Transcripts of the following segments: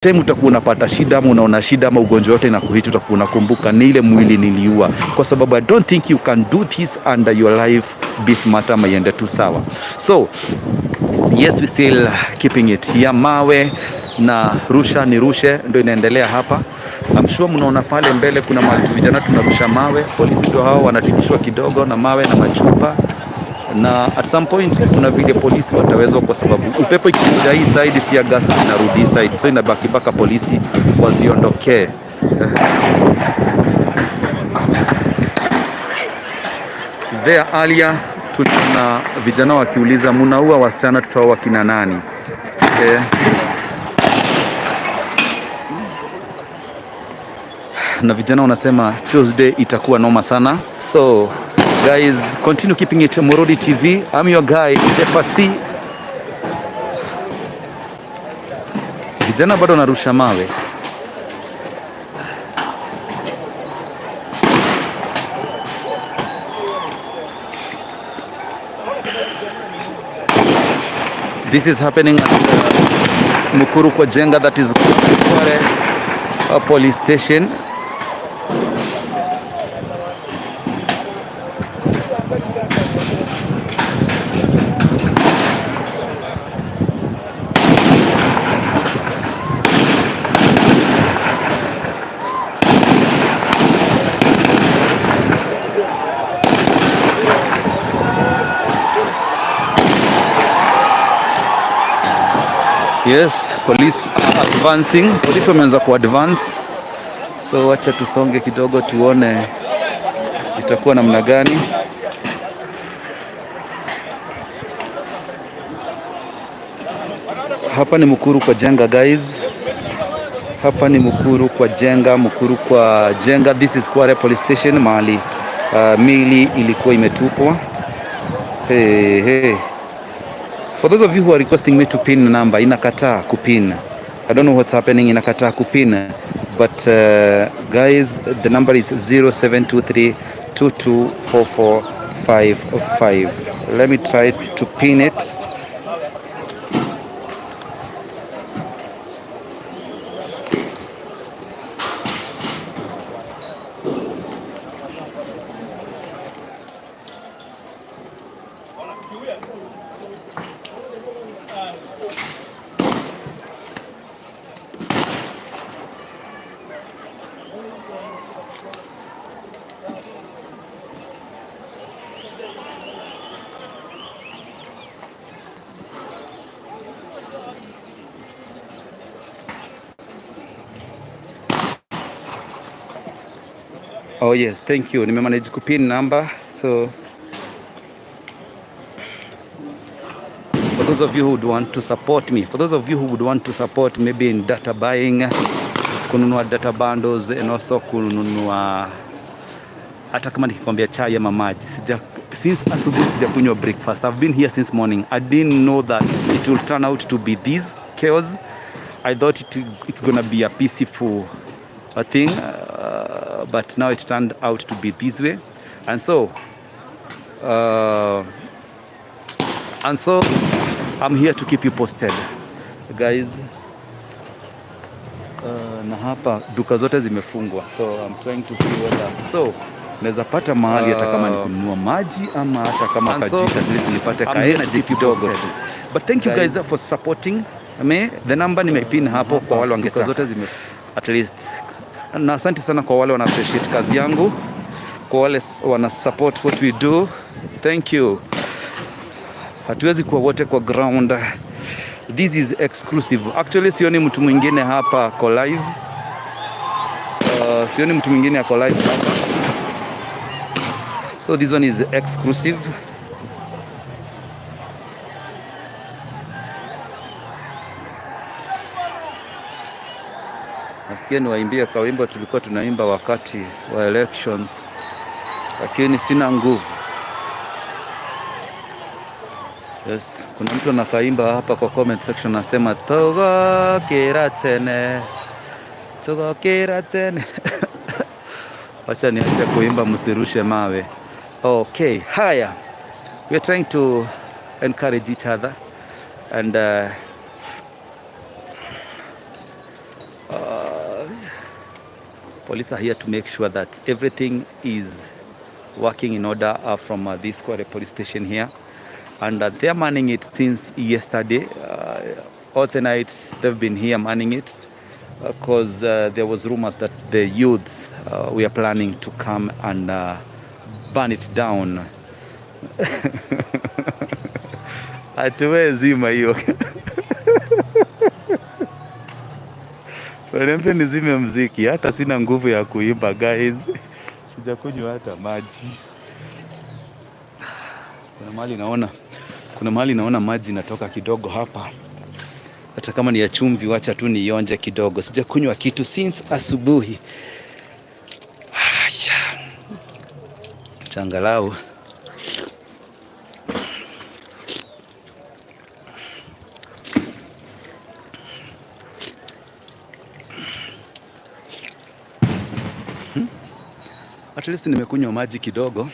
Time utakuwa unapata shida ama unaona shida ama ugonjwa yote na kuhit, utakuwa unakumbuka ni ile mwili niliua, kwa sababu I don't think you can do this under your life be smart ama iende tu sawa. So yes, we still keeping it ya mawe na rusha ni rushe ndio inaendelea hapa. I'm sure mnaona pale mbele kuna mahali vijana tunarusha mawe, polisi ndio hao wanatikishwa kidogo na mawe na machupa, na at some point kuna vile polisi watawezwa, kwa sababu upepo ikikuja hii side, tear gas zinarudi hii side, so inabaki mpaka polisi waziondokee. There earlier tuliona vijana wakiuliza, munaua wasichana, tutaua kina nani? Na vijana wanasema Tuesday itakuwa noma sana. So guys, continue keeping it Murudi TV. I'm your guy Chefa C. Vijana bado wanarusha mawe. This is happening at Mukuru kwa Njenga, that is Kware police station. Yes, police are advancing. Polisi wameanza ku advance, so wacha tusonge kidogo tuone itakuwa namna gani. Hapa ni Mukuru kwa Njenga, guys. Hapa ni Mukuru kwa Njenga, Mukuru kwa Njenga. This is Kware Police Station, mahali mili ilikuwa imetupwa. Hey, hey. For those of you who are requesting me to pin number, inakataa kupin. I don't know what's happening, inakataa kupin. But guys, the number is 0723 224455. Let me try to pin it. Oh yes, thank you. Nimemanage kupin number. So for those of you who would want to support me, for those of you who would want to support maybe in data buying, kununua data bundles and also kununua, hata kama nikikwambia chai ama maji, sija since asubuhi sijakunywa breakfast. I've been here since morning. I didn't know that it will turn out to be this chaos. I thought it's gonna be a peaceful thing, but now it turned out to be this way, and so I'm here to keep you posted, guys. Na hapa duka zote zimefungwa, so I'm trying to see whether so naweza pata mahali hata kama ni kununua maji ama hata kama And so, kajuice, at least nipate I'm ka here to energy keep you kidogo posted. tu. But thank you guys for supporting me. The number nimeipin hapo kwa wale wangetaka zote zime at least, na asante sana kwa wale wana appreciate kazi yangu, kwa wale wana support what we do. Thank you. Hatuwezi kuwa wote kwa ground. This is exclusive. Actually, sioni mtu mwingine hapa ako live. Sioni mtu mwingine ako live hapa. So this one is exclusive. Nasikia niwaimbie kawimbo tulikuwa tunaimba wakati wa elections, lakini sina nguvu. Yes, kuna mtu anakaimba hapa kwa comment section anasema tugokira tene, tugokira tene. Wacha niache kuimba, msirushe mawe. Okay, haya, we are trying to encourage each other and Police are here to make sure that everything is working in order from this Kware police station here. And they're manning it since yesterday. All the night they've been here manning it because there was rumors that the youths were planning to come and burn it down. Hatuwezi zima hiyo. Waniambia nizime mziki, hata sina nguvu ya kuimba, guys. Sijakunywa hata maji. Kuna mahali naona maji inatoka kidogo hapa, hata kama ni ya chumvi, wacha tu nionje kidogo. Sijakunywa kitu since asubuhi. Haya. Changalau at least nimekunywa maji kidogo.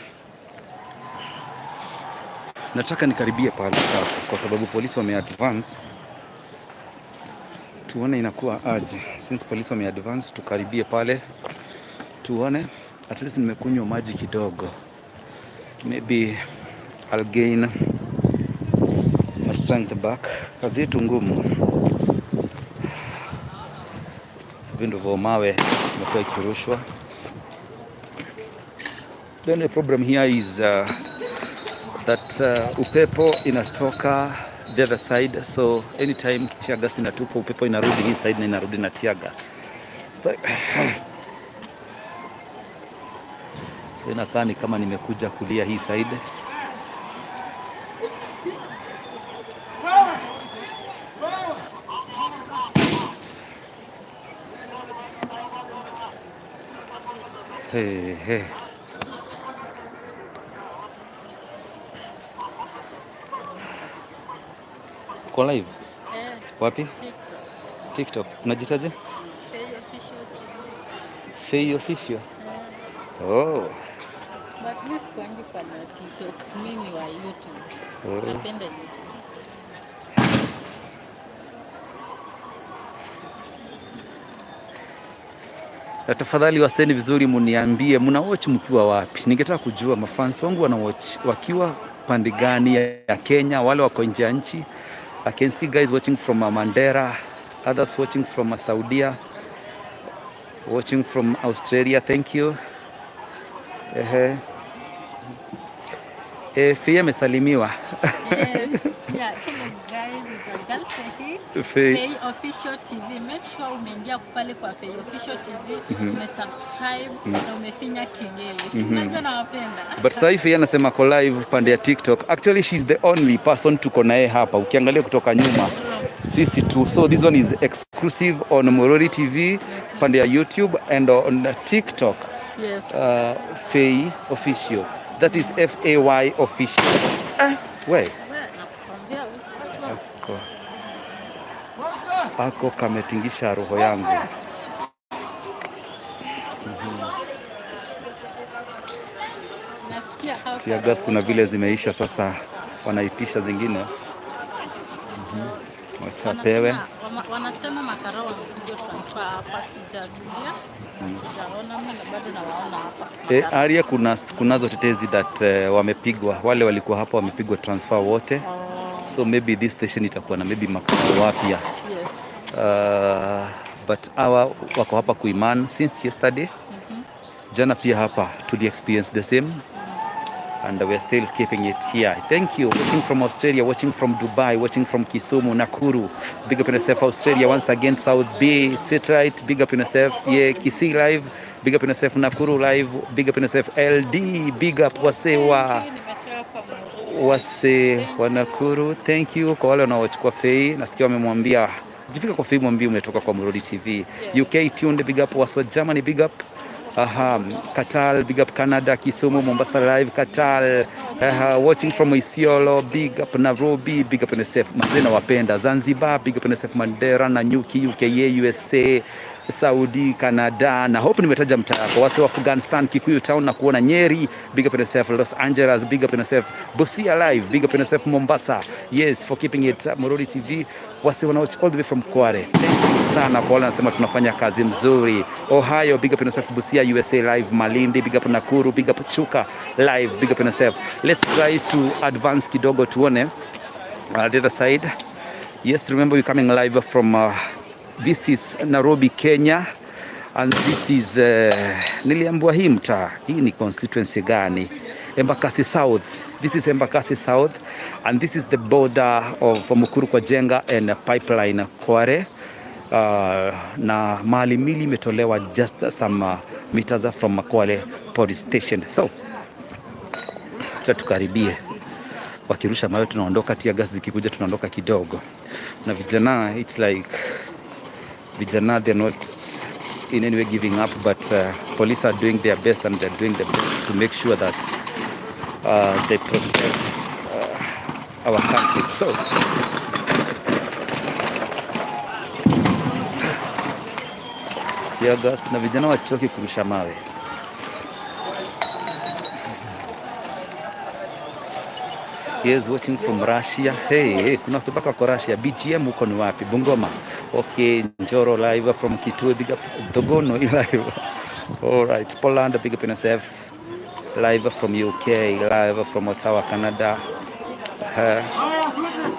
Nataka nikaribie pale sasa, kwa sababu polisi wame advance, tuone inakuwa aje. Since polisi wame advance, tukaribie pale tuone. At least nimekunywa maji kidogo, maybe I'll gain my strength back. Kazi yetu ngumu, hivi ndivyo mawe imekuwa ikirushwa. The only problem here is that upepo inatoka the other side, so anytime tear gas inatupa, upepo inarudi hii side na inarudi na tear gas. But so inakaa ni kama nimekuja kulia hii side. Hey, hey. Uko live? Eh. Wapi? TikTok. TikTok. Unajitaje? Faye Official TV. Faye Official. Eh, Oh. but mi sikuangi fan wa TikTok. Mi ni wa YouTube. Oh. Napenda YouTube. Na tafadhali waseni vizuri, muniambie mna watch mkiwa wapi. Ningetaka kujua mafans wangu wana watch wakiwa pande gani ya Kenya, wale wako nje ya nchi. I can see guys watching from Mandera, others watching from Saudia, watching from Australia. Thank you. Ehe. Faye amesalimiwa. Eh, yeah, hello guys, it's your girl Faye. Faye. Faye Official TV. Make sure umeingia pale kwa Faye Official TV, umesubscribe na umefinya kengele. Si unajua nawapenda. But sasa hivi anasema ko live pande ya TikTok. Actually, she's the only person tuko naye hapa. Ukiangalia kutoka nyuma, sisi tu. So this one is exclusive on Morori TV, pande ya YouTube and on TikTok. Yes. Faye Official. That is FAY Official. Ah, we. Nakwambia. Ako. Ako kametingisha roho yangu. Nasikia hapa. Tear gas kuna vile zimeisha sasa, wanaitisha zingine. Wachapewe. Wanasema makarao wamekuja transfer hapa, sijasikia, sijaona mimi na bado nawaona hapa. Makarao. Area kunazo tetezi that wamepigwa, wale walikuwa hapa wamepigwa transfer wote. Oh, So maybe this station itakuwa na maybe makarao wapya. Yes. But hawa wako hapa kuiman since yesterday. Jana pia hapa tuli experience the same and we are still keeping it here. Thank you. Watching from Australia, watching from Dubai, watching from Kisumu, Nakuru. Big up in yourself, Australia. Once again, South B, sit right. Big up in yourself. Yeah, Kisii Live. Big up in yourself, Nakuru Live. Big up in yourself, LD. Big up wasewa Thank you, nimetoka kwa Mororo. Wase wa Nakuru. Thank you kwa wale wanaochukua Fei. Nasikia wamemwambia ukifika kwa Fei mwambie umetoka kwa Murori TV. UK tuned, big up waswa Germany, big up. Aha, Qatar, big up Canada, Kisumu, Mombasa Live, Qatar. Aha, watching from Isiolo, big up Nairobi, big up NSF. Mazee nawapenda. Zanzibar, big up NSF Mandera, Nanyuki, UKA, USA. Saudi, Canada, na hope nimetaja mtaa yako. Wase wa Afghanistan, Kikuyu Town na kuona Nyeri, big up on yourself. Los Angeles, big up on yourself. Busia live, big up on yourself. Mombasa, yes, for keeping it Mururi TV. Wase wana watch all the way from Kware, thank you sana kwa wale wanasema tunafanya kazi mzuri. Ohio, big up on yourself. Busia, USA live. Malindi, big up. Nakuru, big up. Chuka live, big up on yourself. Let's try to advance kidogo tuone the other side. Yes, remember we're coming live from this is Nairobi, Kenya, and this is niliambiwa hii mtaa hii ni constituency gani? Embakasi South. This is Embakasi South and this is the border of Mukuru kwa Njenga and Pipeline Kware. Na mahali mili imetolewa just some meters from Kwale police station. So acha tukaribie, wakirusha mawe tunaondoka, tear gas zikikuja tunaondoka kidogo. Na vijana, it's like vijana, they're not in any way giving up, but police are doing their best and they're doing the best to make sure that they protect our country. So tear gas na vijana wachoki kurusha mawe. Yes, watching from Russia. Hey, hey, kuna mpaka kwa Russia. BGM huko ni wapi? Bungoma. Okay, Njoro live from Kitui, big up Dogono live. All right, Poland, big up in yourself. Live from UK, live from Ottawa, Canada.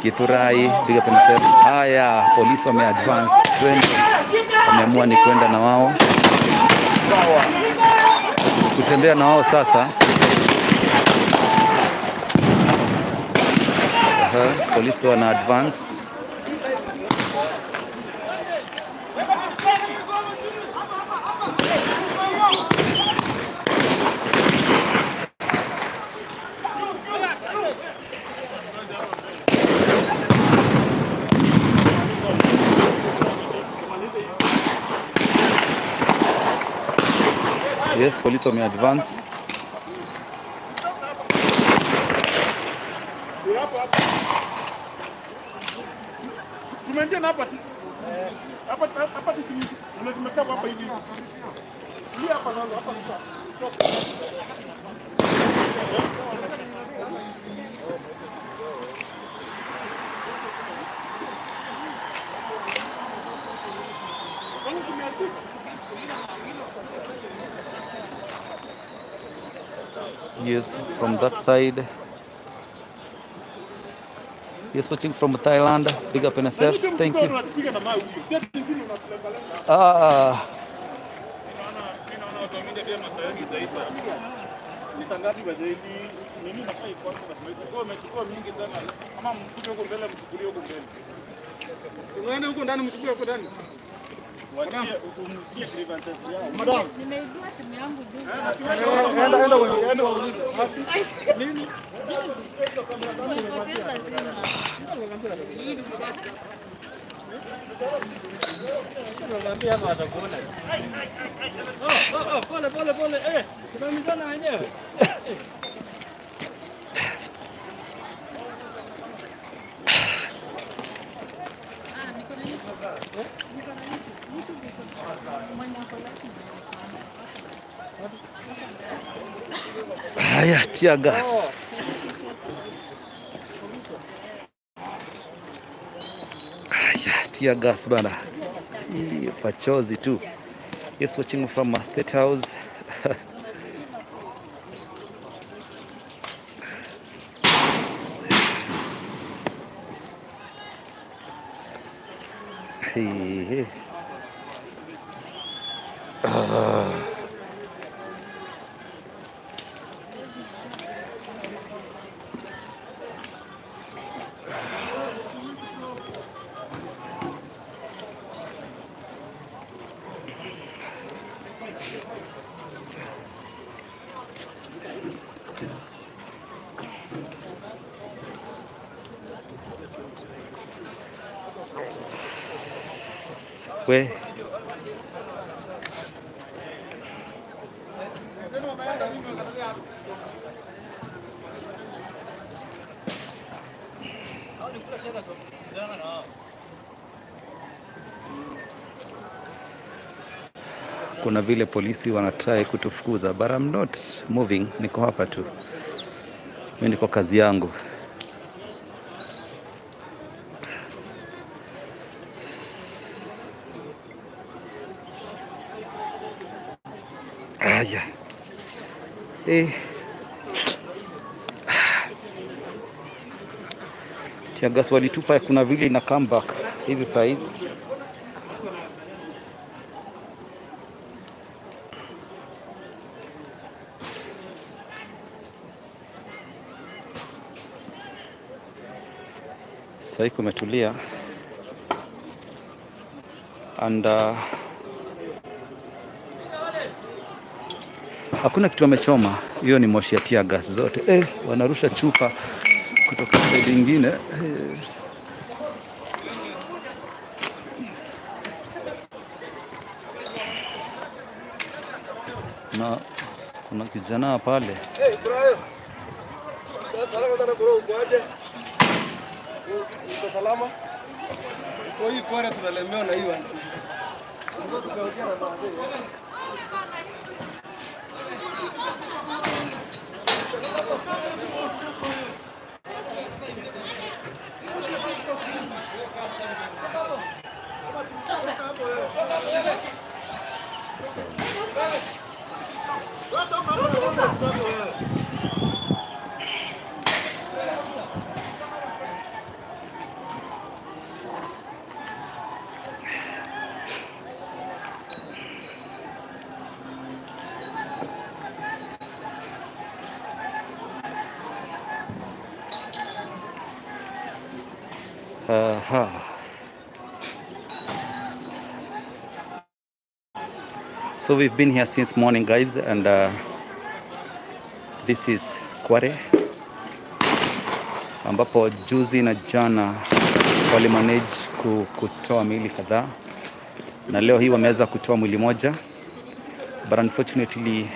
Githurai, big up in yourself. Haya, polisi wame advance, twende. Wameamua ni kwenda na wao. Sawa. Kutembea na wao sasa. Aha, polisi wana advance. Yes, polisi wame advance. Hapo hapo. Tumeingia na hapa tu. Hapa hapa tu tumekaa hapa hivi. Ndio hapa sasa, hapa sasa. Kwani tumeandika? Yes, from that side. Yes, watching from Thailand. Big up on yourself. Thank you. Unatupiga na mawe huyo. Si ati sisi unatulenga. Ah, Ni saa ngapi baje hizi? Nini nafaa iko hapo? Tumechukua mingi sana. Ama mkuje huko mbele mchukulie huko mbele. Uende huko ndani mchukue huko ndani. Wasikie umsikie grievances yao. Madam. Nimeibiwa simu yangu juzi. Enda enda enda waulize. Juzi. Nimepoteza simu. Pole pole pole, tunaumizana wenyewe. Ah, niko na YouTube. Niko na YouTube. YouTube iko mwenye ako lucky. Haya, tear gas. Haya, tear gas bana. Hii machozi tu. Yes, watching from State House. Hey, hey. Ah. We Kuna vile polisi wanatry kutufukuza, but I'm not moving, niko hapa tu, mimi niko kazi yangu. Aya. Eh. Tear gas walitupa, kuna vile ina come back hizi sides. Sahii kumetulia and hakuna kitu wamechoma. Hiyo ni moshi ya tear gas zote. Wanarusha chupa kutoka side ingine. Na kuna kijana pale. Hey, Ibrahim. Salama sana bro, uko aje? Uko salama? Uko hii Kware tunalemewa na hii watu. Tukaongea na baadhi. Aha. So we've been here since morning, guys, and this is Kware ambapo juzi na jana walimanage kutoa miili kadhaa na leo hii wameweza kutoa mwili moja, but unfortunately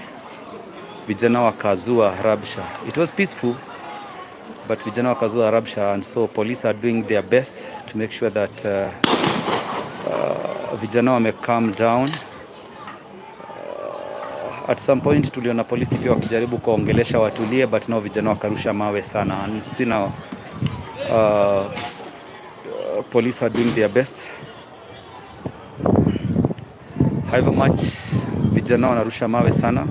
vijana wakazua rabsha. It was peaceful but vijana wakazua rabsha, and so police are doing their best to make sure that vijana wame calm down. At some point tuliona polisi pia wakijaribu kuongelesha watulie, but nao vijana wakarusha mawe sana, and see now police are doing their best. However much vijana wanarusha mawe sana.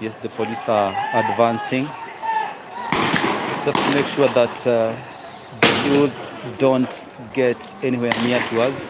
Yes, the police are advancing just to make sure that the youth don't get anywhere near to us.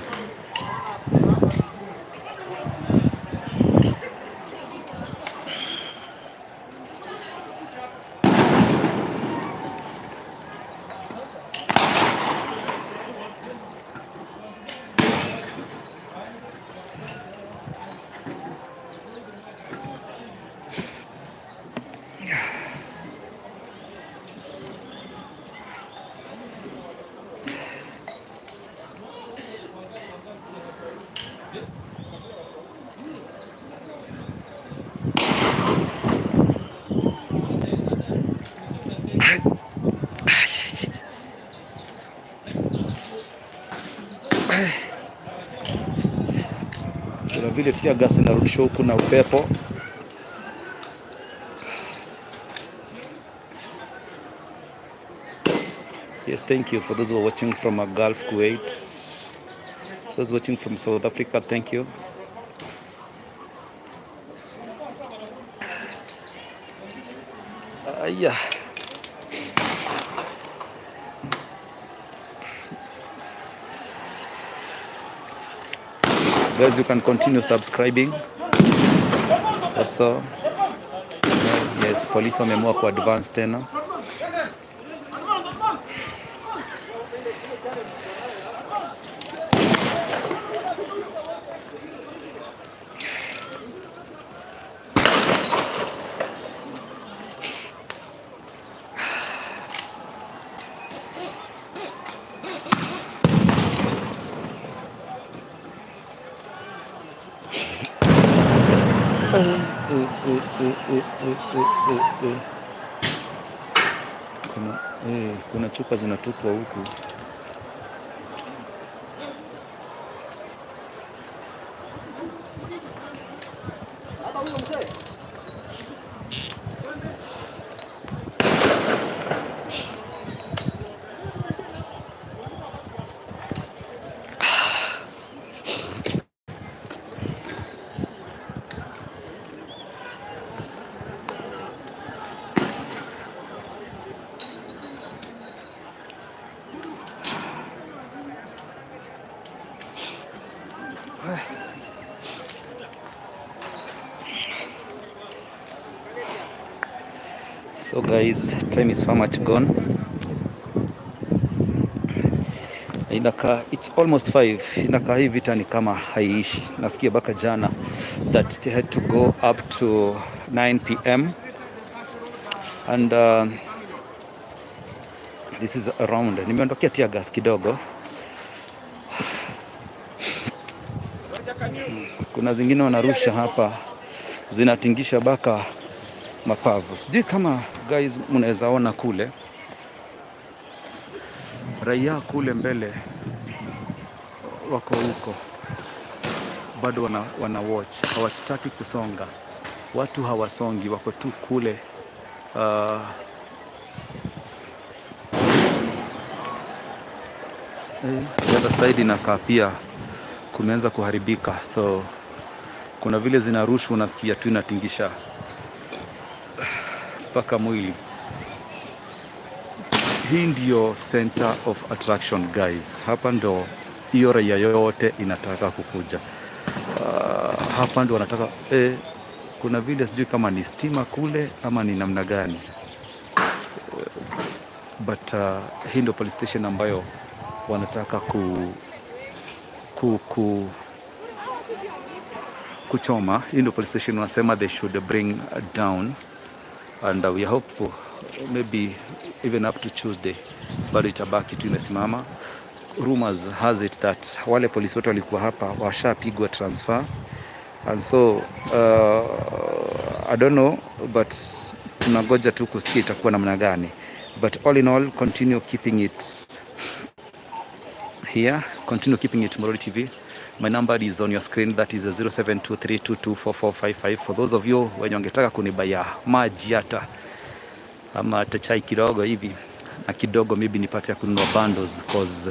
Kuna vile tear gas inarudishwa huku na upepo. Yes, thank you for those who are watching from Gulf, Kuwait. Those watching from South Africa, thank you. Yeah. Guys, you can continue subscribing. Also, yes, polisi wameamua ku advance tena. Eh. Kuna chupa zinatupwa huku. So guys, time is far much gone. Inakaa it's almost 5. Inakaa hii vita ni kama haiishi. Nasikia mpaka jana that it had to go up to 9 p.m. and this is around. Nimeondokea tear gas kidogo. Kuna zingine wanarusha hapa zinatingisha mpaka mapavu. Sijui kama guys mnaweza ona kule raia kule mbele wako huko bado wana watch, hawataki kusonga. Watu hawasongi, wako tu kule. The other side inakaa pia kumeanza kuharibika, so kuna vile zinarushwa, unasikia tu inatingisha mpaka mwili. Hii ndio center of attraction, guys. Hapa ndo hiyo raia yote inataka kukuja. Hapa ndo wanataka kuna vile sijui kama ni stima kule ama ni namna gani, but hii ndo police station ambayo wanataka kuchoma. Hii ndo police station wanasema they should bring down, and we are hopeful maybe even up to Tuesday bado itabaki tu imesimama. Rumors has it that wale polisi wote walikuwa hapa washapigwa transfer, and so I don't know, but tunangoja tu kusikia itakuwa namna gani, but all in all, continue keeping it here, continue keeping it Moroli TV. My number is on your screen, that is 0723224455, for those of you wenye wangetaka kunibuyia maji hata ama hata chai kidogo hivi na kidogo maybe nipate ya kununua bundles, cause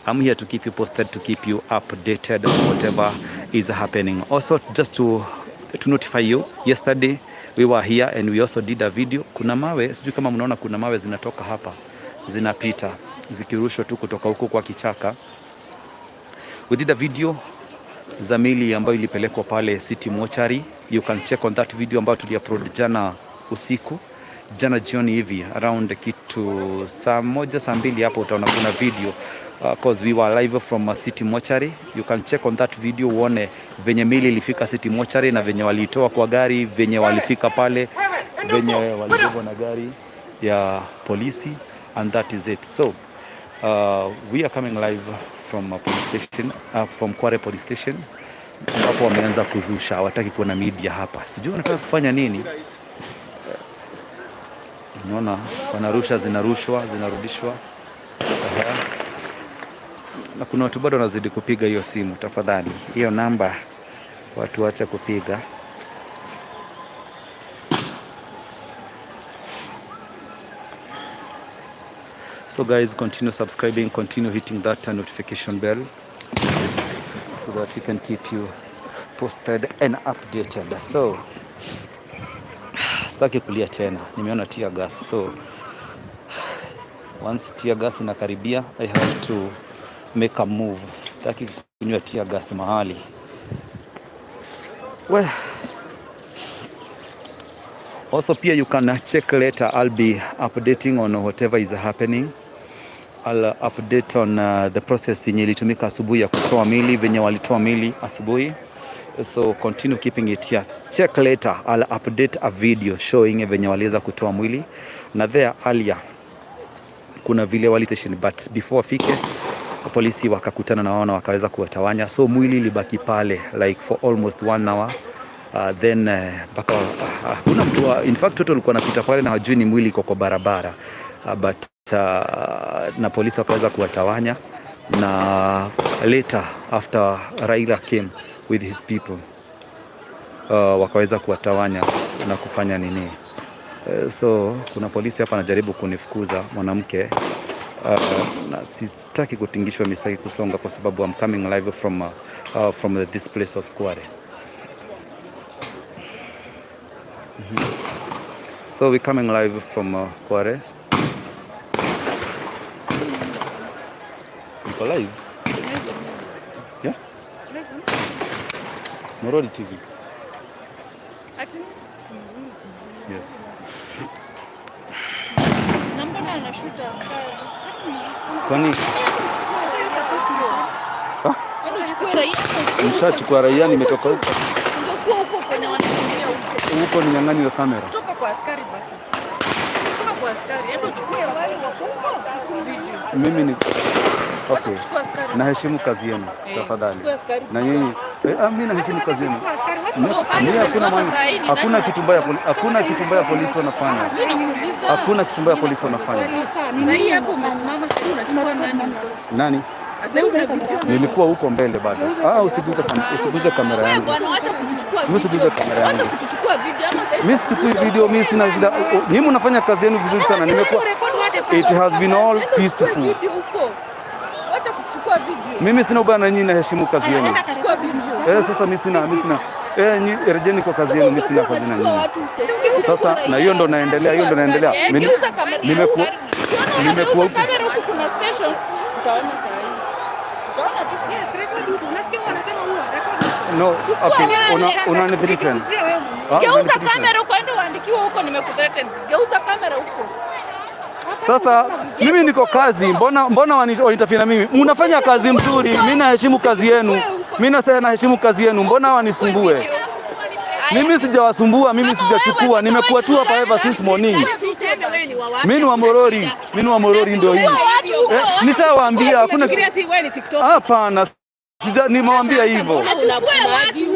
I'm here to keep you posted, to keep you updated on whatever is happening. Also, just to notify you, yesterday we were here and we also did a video. Kuna mawe, sijui kama mnaona, kuna mawe zinatoka hapa zinapita zikirushwa tu kutoka huko kwa kichaka. We did a video za mili ambayo ilipelekwa pale City Mortuary. You can check on that video ambayo tuliupload jana usiku, jana jioni hivi around kitu saa 1, saa 2 hapo utaona kuna video, cause we were live from City Mortuary. You can check on that video uone venye mili ilifika City Mortuary na venye walitoa kwa gari, venye walifika pale, venye walibebwa na gari ya polisi, and that is it. So we are coming live from a police station, from Kware Police Station ambapo wameanza kuzusha, hawataki kuona media hapa, sijui wanataka kufanya nini. Unaona wanarusha, zinarushwa, zinarudishwa. Aha. Na kuna watu bado wanazidi kupiga hiyo simu. Tafadhali, hiyo namba watu wacha kupiga. So guys, continue subscribing, continue hitting that notification bell so that we can keep you posted and updated. So sitaki kulia tena, nimeona tear gas. So once tear gas inakaribia, I have to make a move. Sitaki kunywa tear gas mahali. Well, also pia you can check later. I'll be updating on whatever is happening. I'll update on the process yenye ilitumika asubuhi ya kutoa mili, venye walitoa mili asubuhi. So continue keeping it here. Check later. I'll update a video showing venye waliweza kutoa mwili na there earlier kuna vile wali station, but before wafike polisi wakakutana na wao na wakaweza kuwatawanya, so mwili ilibaki pale like for almost one hour. Then mpaka hakuna mtu in fact watu walikuwa wanapita pale na hawajui ni mwili iko kwa barabara, but na polisi wakaweza kuwatawanya na later after Raila came with his people, wakaweza kuwatawanya na kufanya nini. So kuna polisi hapa anajaribu kunifukuza mwanamke, na sitaki kutingishwa, mimi sitaki kusonga kwa sababu I'm coming live from this place of Kware. So we coming live from Kware. Niko live? Yeah? Morori TV. Ati Yes. na mbona anashuta askari? Kwani Ah? Enda uchukue raia. Nishachukua raia, nimetoka huko. Ungekuwa huko kwenye wanakimbia huko. Huko ninyang'anywe kamera. Toka kwa askari basi. Toka kwa askari. Enda uchukue wale wako huko video. Mimi ni Wacha okay. kuchukua askari. Naheshimu kazi yenu, Eh, tafadhali. chukua askari. Na nyinyi mimi naheshimu kazi yenu. So, pale Mimi hakuna umesimama maana, saa hii ni hakuna nani kitu mbaya unachukua? hakuna kitu mbaya polisi wanafanya. Mimi nakuuliza. Hakuna kitu mbaya Mimi polisi nakuuliza wanafanya. swali. Saa hii hapo umesimama, sasa unachukua nani? Nani? Sasa una video. Nilikuwa huko mbele bado. Ah, usiguze kamera Wewe yangu. bwana, wacha kutuchukua video. Usiguze kamera Wacha yangu. kutuchukua video ama sasa. Mimi sichukui video, mimi sina shida. Nyinyi mnafanya kazi yenu vizuri sana. Nimekuwa it has been all peaceful. Video huko. Wacha kutuchukua video. Mimi sina ubaya na nyinyi, naheshimu kazi yenu. Wacha kuchukua video. Eh, sasa mimi sina nyinyi rejeni kwa kazi yenu, mimi sina kazi na nyinyi. Sasa na hiyo ndo naendelea, hiyo ndo naendelea. Geuza kamera. Nimekuwa Nimekuwa huku. kamera huku kuna station. Utaona saa hii. Utaona tu. No, okay. Una threaten. Ah, Geuza unanithreaten. kamera huko, enda uandikiwe huko nimekuthreaten. Geuza kamera huko. Sasa mimi niko kazi, mbona waniinterfere na mimi? Mnafanya kazi mzuri, mimi naheshimu kazi yenu. Mimi nasema naheshimu kazi yenu, mbona wanisumbue? Mimi sijawasumbua, mimi sijachukua, nimekuwa tu hapa ever since morning. Mimi ni wa Morori, mimi ni wa Morori ndio hii. Eh, nishawaambia hakuna Hapana, sija nimewaambia hivyo.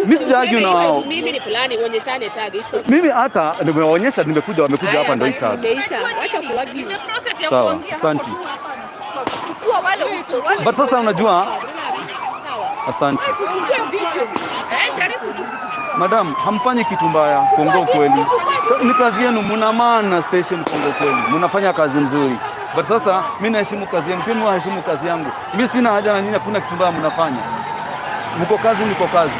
Mimi sijaargue na wao. Mimi ni fulani, uonyeshane tag. It's okay. Mimi hata nimewaonyesha, nimekuja, wamekuja hapa ndio hii tag. Imeisha. Wacha kuargue. Sawa, asante. Chukua wale huko. Wale But sasa unajua, asante. tuchukue video. Eh, jaribu tu kutuchukua. Madam, hamfanyi kitu mbaya, kuongea ukweli. Ni kazi yenu, mna maana station, kuongea ukweli. Mnafanya kazi mzuri. But sasa mimi naheshimu kazi yenu, pia mimi naheshimu kazi yangu. Mimi sina haja na nyinyi, hakuna kitu mbaya mnafanya. Mko kazi, niko kazi.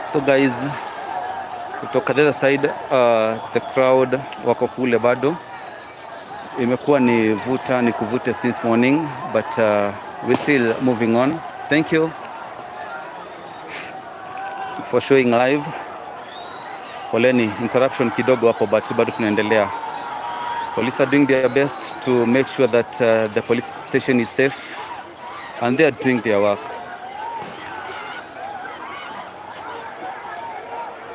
So guys, kutoka the other side, the crowd wako kule bado. Imekuwa ni vuta ni kuvute since morning, but we still moving on. Thank you for showing live. Poleni interruption kidogo hapo, but bado tunaendelea. Police are doing their best to make sure that the police station is safe and they are doing their work.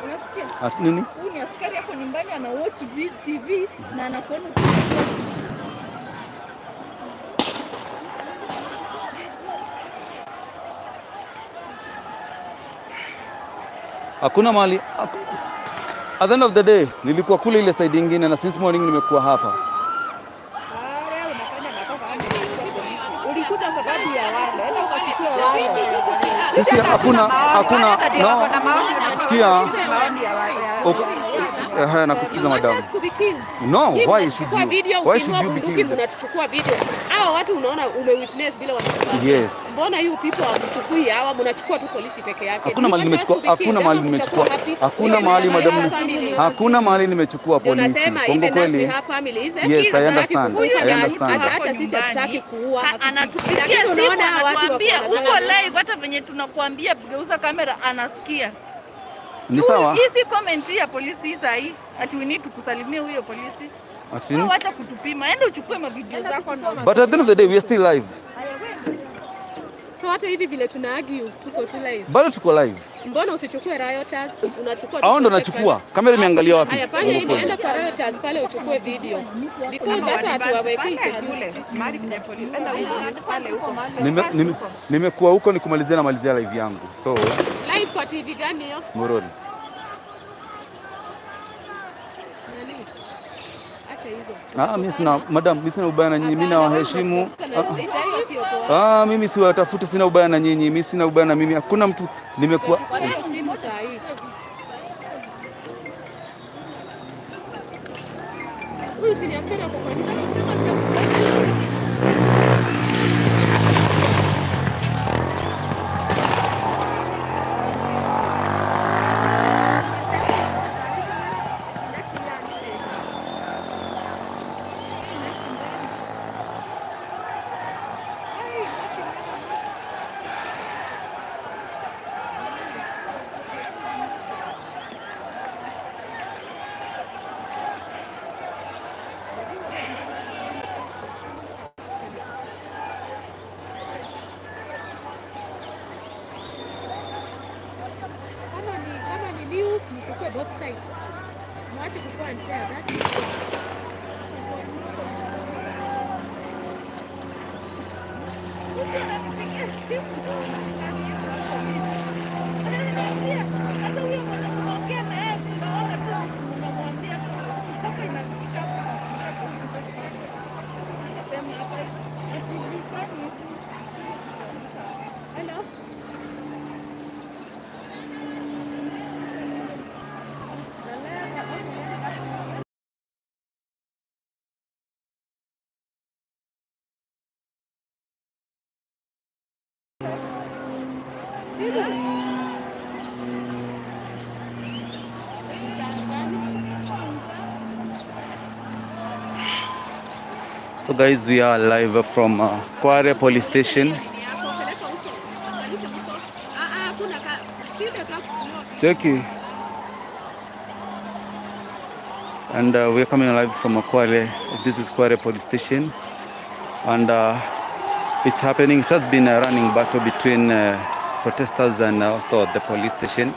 Unasikia? At nini? Huyu ni askari yako nyumbani ana watch TV na anakuona ukichukua video. Hakuna mahali at the end of the day nilikuwa kule ile side ingine na since morning nimekuwa hapa. Wewe unafanya makosa ama ulikuwa polisi. Ulikuja sababu ya wale. Enda ukachukue Sisi hakuna, no. Sikia. Okay. Nakusikiza madam. Want us to be killed. No, Nyinyi why should mnachukua you? video, Why should ukiinua you be bunduki killed? mnatuchukua video. Hawa watu unaona umewitness vile wanachukua. Yes. Mbona you people hamchukui hawa, mnachukua tu polisi peke yake? Hakuna mahali Do you want us nimechukua, to be killed? hakuna mahali Ama nimechukua, mtakuwa happy? hakuna Even mahali us, we madam, have families. hakuna mahali nimechukua Ndio polisi. nasema Kongo even us we kweli. have families. Yes, I Hatutaki understand. kukufa I na understand. hata sisi hatutaki kuua. Anatupigia Lakini simu unaona hawa watu wako anatuambia uko wanataka- live, hata venye tunakuambia geuza kamera anasikia. Ni sawa. Hii si comment ya polisi hii sahi ati we need to kusalimia huyo polisi. Ati? Wewe wacha kutupima, enda uchukue mavideo zako na But at the end of the day we are still live. So hata hivi vile tuna argue tuko tu live. Bado tuko live. Mbona usichukue rioters? Unachukua tu Hao ndo polisi. nachukua. Kamera imeangalia wapi? Haya, fanya hivi, enda kwa rioters pale uchukue video. Because hata hatuwawekei security. Nimekuwa huko nikumalizia na malizia live yangu. So, Live kwa TV gani hiyo? Moroni. Nani? Acha hizo. Ah, mimi sina madam, mimi sina ubaya na nyinyi, mimi nawaheshimu. Ah, Hiyo sio poa. ah, mimi siwatafuti, sina ubaya na nyinyi, mimi sina ubaya na mimi. Hakuna mtu nimekuwa Chukua simu saa hii. Huyu si ni askari ako kwa nyumba. Kama ni news nichukue both sides. Mwache kukuwa unfair that is. Mtu ananipigia simu askari yetu hapo. Ananiambia, hata huyo mwenye mnaongea na yeye tunaona tu vitu mnamwambia kwa sauti yako inasikika hapo. Anasema hapa ati nyumbani tu. Hello. So guys, we are live from Kware Police Station. Peleka huko. Angalisha huko. Ah ah, kuna sisi hatutaki kuchukuliwa. Cheki. And we're coming live from Kware. This is Kware Police Station. And it's happening. It has been a running battle between protesters and also the police station.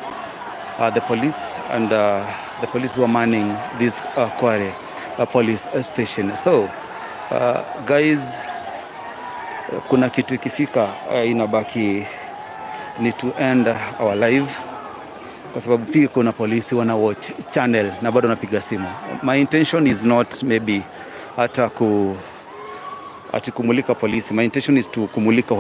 The police and the police were manning this Kware police station. So guys, kuna kitu ikifika inabaki ni to end our live kwa sababu pia kuna polisi wana watch channel na bado wanapiga simu. My intention is not maybe hata ku ati kumulika polisi. My intention is to kumulika what